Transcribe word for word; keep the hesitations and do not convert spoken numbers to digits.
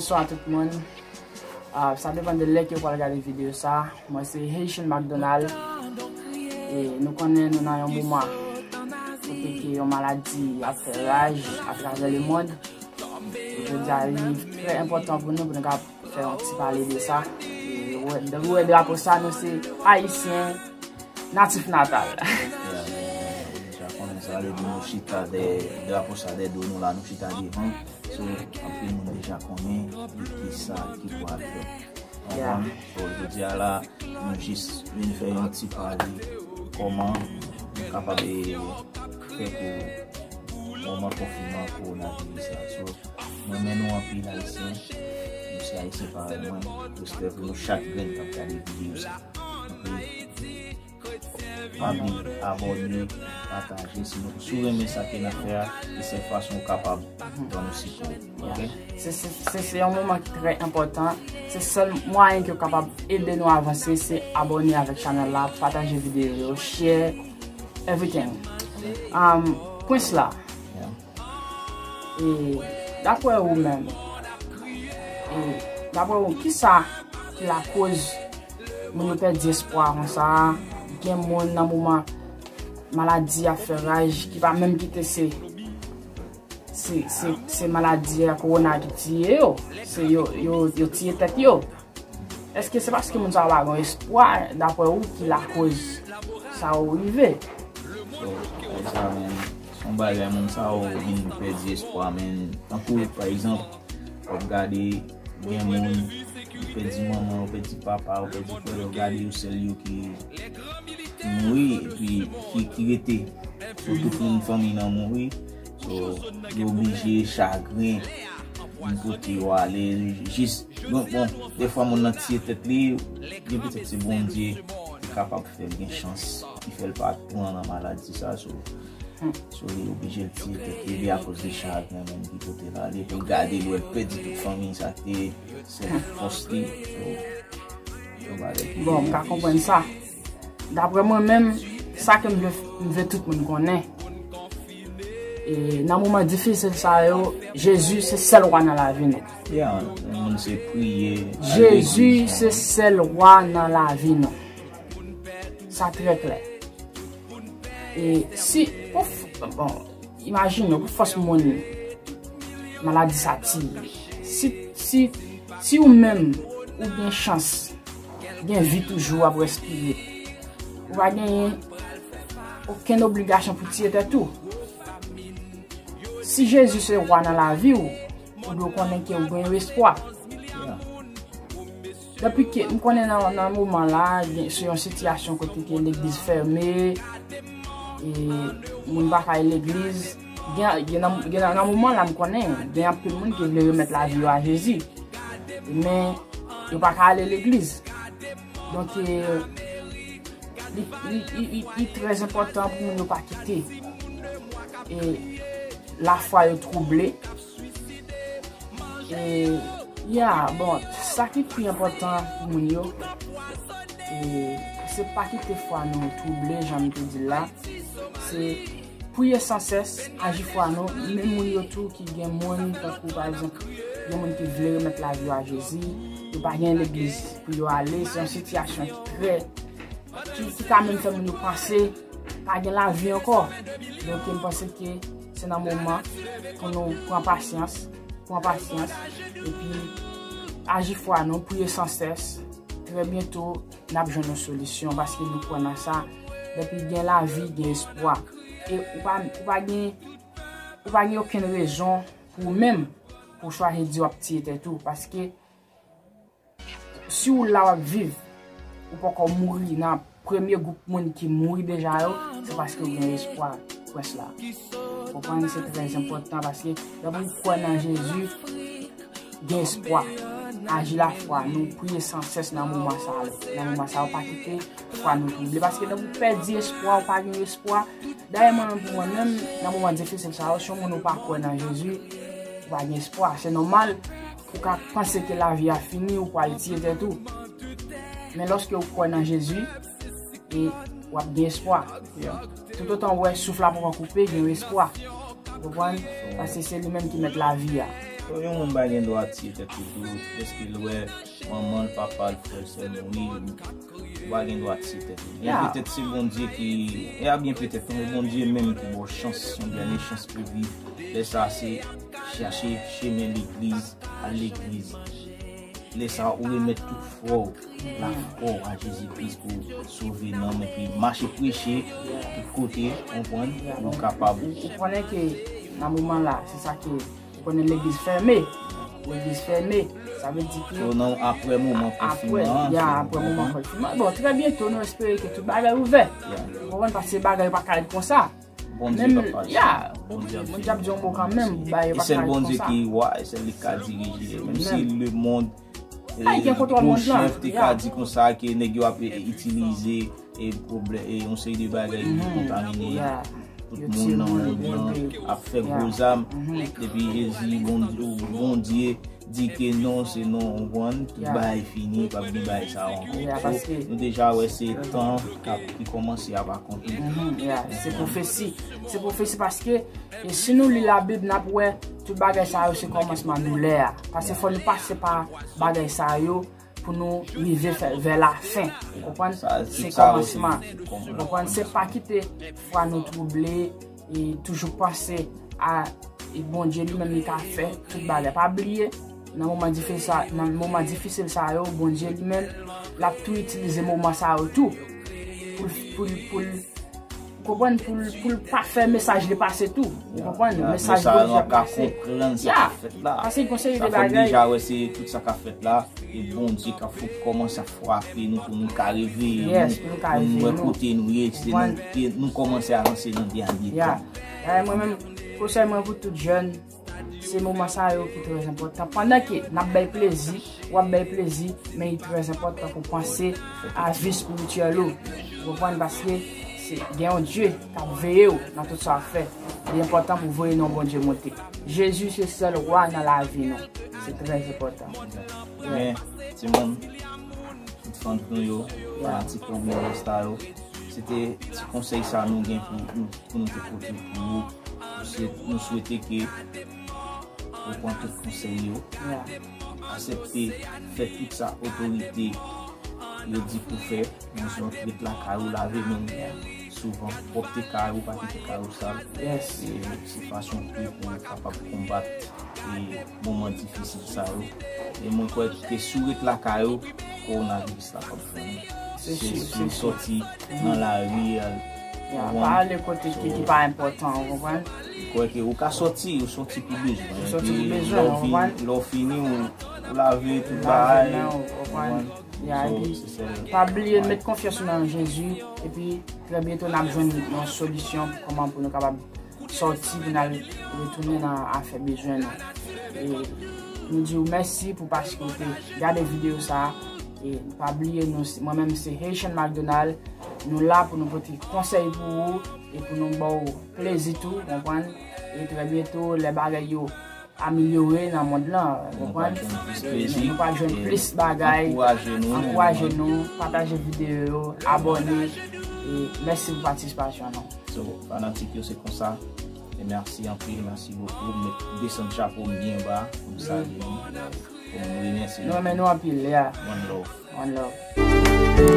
Bonswa tout moun. Ah, sa depann de lè ke w pral gade videyo sa. Mwen se Haitian McDonald. E nou konnen nou nan yon moman kote ke yon maladi ap fè raj atravè lemonn. Jodi a, li trè enpòtan pou nou, pou nou ka fè yon ti pale de sa. E wè, depi w wè drapo sa, nou se Ayisyen natif natal. Ou deja konnen sa, lè nou chita de drapo sa dèyè do nou la, nou chita devan. So, anpil moun deja konnen de ki sa ki pral fèt. Konprann? So, jodi a la, nou jis vin fè yon ti pale kòman nou kapab, eh, fè pou moman konfinman kowonaviris la. So, mwen renmen nou anpil Ayisyen. Nou se Ayisyen parèy mwen. Respè pou nou chak grenn k ap gade videyo sa. Anpil. Pa bliye abòne, pataje. Si nou, si w renmen sa ke n ap fè a, se sèl fason ou kapab ban nou sipò. Ok? Se, se, se, se yon moman ki trè enpòtan. Se sèl mwayen ke w kapab ede nou avanse, se abòne avèk chanèl la, pataje videyo yo, share, everything. Um, Prince la, e, daprè ou menm, e, daprè ou, kisa ki lakoz moun yo pèdi espwa konsa? Gen moun nan moman maladi a fè raj ki pa menm kite se, se, se, se maladi a kowona ki tiye yo. Se yo, yo, yo tiye tèt yo. Èske se paske moun sa yo pa gen espwa, daprè ou, ki lakoz sa yo rive? So, bagay sa, men, se yon bagay moun sa yo vin pèdi espwa, men, tankou, pa egzanp, w ap gade, gen moun, ou pèdi manman, ou pèdi papa, ou pèdi frè, ou gade yo sèl yo ki, ki mouri, epi ki, ki rete. So, tout moun fanmi nan mouri. So, yo oblije chagren, moun pote yo ale, jis, bon, bon, defwa moun nan tiye tèt li, gen petèt se Bondye ki kapab fè l gen chans, ki fè l pa pran nan maladi sa, so, so, li oblije l tiye tèt li, li akoz de chagren menm ki pote l ale, pou l gade l wè l pèdi tout fanmi sa ki te sèl fòs li, so, yon bagay ki... Bon, m ka konprann sa. Daprè mwen menm, sa ke m vle, m vle tout moun konnen, e, nan moman difisil sa yo, Jezi se sèl wa nan lavi nou. Yeah, moun se priye, Jezi se sèl wa nan lavi nou. Sa trè klè. E si, pou f-, bon, imajine w, pou fòs moun maladi sa tiye. Si, si, si ou menm, ou gen chans gen vi toujou, w ap respire, ou pa genyen okenn obligasyon pou tiye tèt ou. Si Jezi se wa nan lavi w, ou dwe konnen ke w gen yon espwa. Depi ke, m konnen nan, nan moman la, gen, se yon sitiyasyon kote ke legliz fèmen, e moun pa ka al legliz. Gen, gen nan, gen nan, nan moman la, m konnen, gen anpil moun ki vle remèt lavi yo a Jezi. Men, yo pa ka ale legliz. Donk, e, li, li, li, li, li trè enpòtan pou moun yo pa kite, e, lafwa yo twouble. E, ya, bon, sa ki pi enpòtan pou moun yo, e, se pa kite fwa nou twouble, jan m te di l la. Se priye san sès, aji fwa nou, menm moun yo tou ki gen moun, tankou pa egzanp, gen moun ki vle remèt lavi yo a Jezi, yo pa gen legliz pou yo ale, se yon sitiyasyon ki trè, ki, ki ka menm fè moun yo panse pa gen lavi ankò. Donk, m panse ke se nan moman pou nou pran pasyans, pran pasyans, epi aji fwa nou, priye san sès. Trè byento, n ap jwenn yon solisyon, paske nou kwè nan sa. Depi gen lavi, gen espwa. E ou pa, ou pa gen, ou pa gen okenn rezon pou ou menm, pou w chwazi di w ap tiye tèt ou, paske si w la w ap viv, ou poko mouri nan premye gwoup moun ki mouri deja yo, se paske w gen espwa, Prince la. Konprann, se trè enpòtan, paske depi w kwè nan Jezi, gen espwa. Aji lafwa nou, priye san sès nan moman sa yo. Nan moman sa yo, pa kite fwa nou twouble. Paske depi w pèdi espwa, ou pa gen espwa. Dayè, mwen menm, pou mwen menm, nan moman difisil sa yo, si yon moun ou pa kwè nan Jezi, ou pa gen espwa. Se nòmal, ou ka panse ke lavi a fini, ou pral tiye tèt ou. Men lòske ou kwè nan Jezi, e w ap gen espwa. Toutotan w wè souf la poko koupe, gen espwa. Ou konprann? Paske se li menm ki mèt lavi a. So, yon moun pa gen dwa tiye tèt li tou, dèske l wè manman l, papa l, frè l, sè l mouri, ou pa gen dwa tiye tèt ou. Byen petèt se Bondye ki, e a byen petèt non, Bondye menm ki ba w chans, yon dènye chans pou viv. Lè sa se chache chemen legliz, al legliz. Lè sa ou remèt tout fwa w, lafwa w a Jezi Kris pou sove nanm epi mache preche tout kote, konprann, pou w kapab. Ou konnen ke nan moman la, se sa ke ou konnen legliz fèmen. Legliz fèmen. Sa vle di ke. So, nan, apre moman konfinman an, ya, apre moman konfinman. Bon, trè byento, nou espere ke tout bagay ouvè. Ou konprann, paske bagay pa ka ret konsa. Bondye pa pale. Ya, Bondye ap di yon mo kanmenm, bagay yo pa ka ret konsa. E sèl Bondye ki wa, e sèl li ka dirije. Menm si lemonn, gwo chèf te ka di konsa ke nèg yo ap itilize e pwoblè-, e yon seri de bagay ki kontamine tout moun nan mond lan ap fè gwo zam. Epi Jezi, Bondye, Bondye di ke non, se non, ou konprann, tout bagay fini, p ap gen bagay sa yo ankò. So, nou deja wè se tan k ap, ki kòmanse ap akonpli. Se pwofesi. Se pwofesi paske, e si nou li Labib, n ap wè tout bagay sa yo se kòmansman doulè a. Paske fò nou pase pa bagay sa yo pou nou rive fè, vè lafen. Ou konprann? Se kòmansman. Ou konprann? Se pa kite fwa nou twouble e toujou panse a e Bondye li menm li ka fè tout bagay. Pa bliye, nan moman difisil sa, nan moman difisil sa yo, Bondye li menm, l ap tou itilize moman sa yo tou. Pou l, pou l, pou l konprann, pou l, pou l pa fè mesaj li pase tou. Ou konprann? Mesaj Bondye ap pase. Ya. Paske gon seri de bagay. Sa fò n deja wè se tout sa k ap fèt la. E Bondye k ap fon kòmanse ap frape nou pou nou ka reveye nou, pou nou wè kote nou ye, se nou, nou kòmanse avanse nan dènye tan. Mwen menm, konsèy mwen pou tout jèn, se moman sa yo ki trè enpòtan. Pandan ke n ap bay plezi, w ap bay plezi, men li trè enpòtan pou panse a vi espirityèl ou. Ou konprann? Paske se, gen yon Dye k ap veye w nan tout sa w ap fè. Li enpòtan pou voye non Bondye monte. Jezi se sèl wa nan lavi nou. Se trè enpòtan. Men, timoun, tout fan nou yo, fanatik Romeo Resta yo, se te ti konsèy sa nou gen pou, pou, pou nou te pote pou yo. Se, nou swete ke ou pran tout konsèy yo, aksepte fè tout sa otorite yo di pou fè. Yon jan ret lakay ou, lave men w souvan, pwòpte kay ou, pa kite kay ou sal. E se fason tou pou w kapab konbat e moman difisil sa yo. E mwen kwè ke si w ret lakay ou, kowonaviris la p ap jwenn ou. Se si w sòti nan lari, al, pa ale kote ki, ki pa enpòtan, ou konprann? Mwen kwè ke ou ka sòti, ou sòti pou bezwen. Ou sòti pou bezwen, ou konprann? Lè w fini, ou, ou lave tout bagay, ou konprann? Ya, epi pa bliye met konfyans ou nan Jezi, epi trè byento n ap jwenn yon solisyon pou kòman pou nou kapab sòti, pou n al retounen nan afè bezwen nou. E nou di w mèsi pou paske w te gade videyo sa a. E pa bliye, nou, mwen menm se Haitian McDonald. Nou la pou nou pote konsèy pou ou e pou nou ba w plezi tou, konprann? E trè byento, lè bagay yo amelyore nan mond lan, ou konprann? Nou pral jwenn plis plezi, nou pral jwenn plis bagay. Ankouraje nou, pataje videyo yo, abòne. E mèsi pou patisipasyon nou. So, fanatik yo, se konsa. E mèsi anpil, mèsi bokou. M desann chapo m byen ba pou m salye nou, pou m remèsye nou. Nou renmen nou anpil, ya. One love. One love.